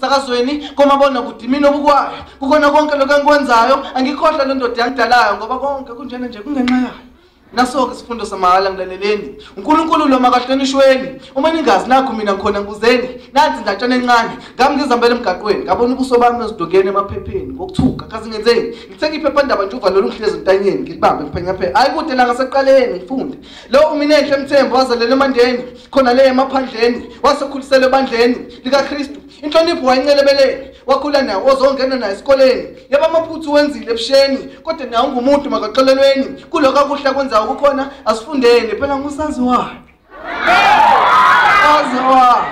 Emsakazweni komabona kude mina obukwayo kukona konke lokho engikwenzayo angikhohlwa le ndoda yangidalayo ngoba konke kunjena nje kungenxa yayo. Naso-ke isifundo samahhala ngilaleleni. uNkulunkulu lo makahlonishweni. Uma ningazi nakho mina ngikhona ngibuzeni. Nansi indatshana encane. Ngami ngizihambela emgaqweni. Ngabona ubuso bami ezidokeni emaphepheni ngokuthuka. Kazi ngenzeni? Ngithenga iphephandaba nje uvalo lungihlezi entanyeni ngilibambe ngiphenyaphenya. Hayi kude la ngasekuqaleni ngifunde. Lo uMinenhle Mthembu wazalelwa eMandeni khona le emaphandleni wasekhuliselwe ebandleni likaKristu. Inhlonipho wayincelemeleni wakhula naye ozongena naye esikoleni. Yaba amaphuthu wenzile ebusheni kodwa naye ungumuntu makaxolelweni. Kuloko akuhle akwenzayo kukhona asifundeni phela ngusaziwayo. Owaziwayo.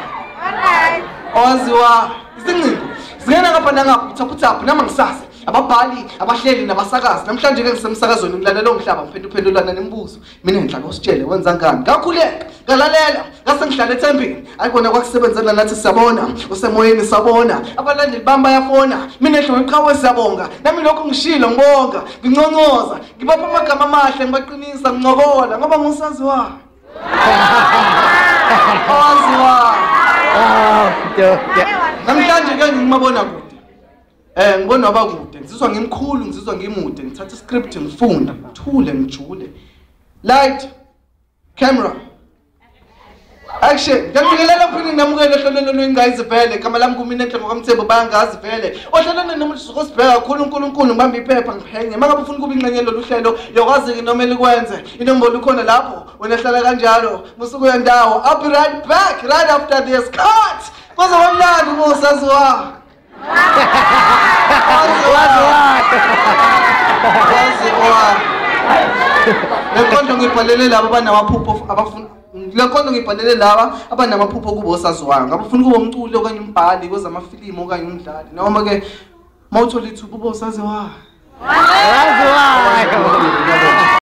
Owaziwayo. Izingcingo zingena ngapha nangapha uthaphuthaphu noma ngisase. Ababhali, abahleli nabasakazi. Namhlanje ke ngisemsakazweni ngilalela umhlaba ngiphenduphendulana nemibuzo. Mina ngihlala usitshele wenza ngani? Ngakhuleka, ngalalela, ngase ngihlala ethembeni. Ayikona kwakusebenzela nathi siyabona, usemoyeni sabona. Abalandeli bami bayafona. Mina enhle ngiqhawe siyabonga. Nami lokho ngishilo ngibonga, nginconcoza, ngibapha amagama amahle ngibaqinisa ngincokola ngoba ngusaziwayo. Owaziwayo. Namhlanje ke ngimabona kude. Ngibona abakude, ngizizwa ngimkhulu, ngizizwa ngimude, ngithatha iscript ngifunda, ngithule ngijule. Light, camera, action. Ngiyabingelela mphini namukele ohlelweni lwengayizivele. Igama lami kuMinenhle ngokaMthembu bayangazi vele. Ohlelweni noma usibheka kakhulu uNkulunkulu ngibamba iphepha ngiphenye. Mangabe ufuna ukuba ingxenye lolu hlelo yokwazi noma elikwenze. Inombolo ikhona lapho, wena hlala kanjalo. Musuku yendawo. I'll be right back right after this cut. Kwaze kwamnandi usaziwa. Le nkonzo ngibhalele laba abanamaphupho abafuna le nkonzo ngibhalele laba abanamaphupho kubo osaziwayo. Ngabe ufuna ukuba umculi okanye umbhali kwezamafilimu okanye umdlali noma ke mawuthola ithuba ube usaziwayo.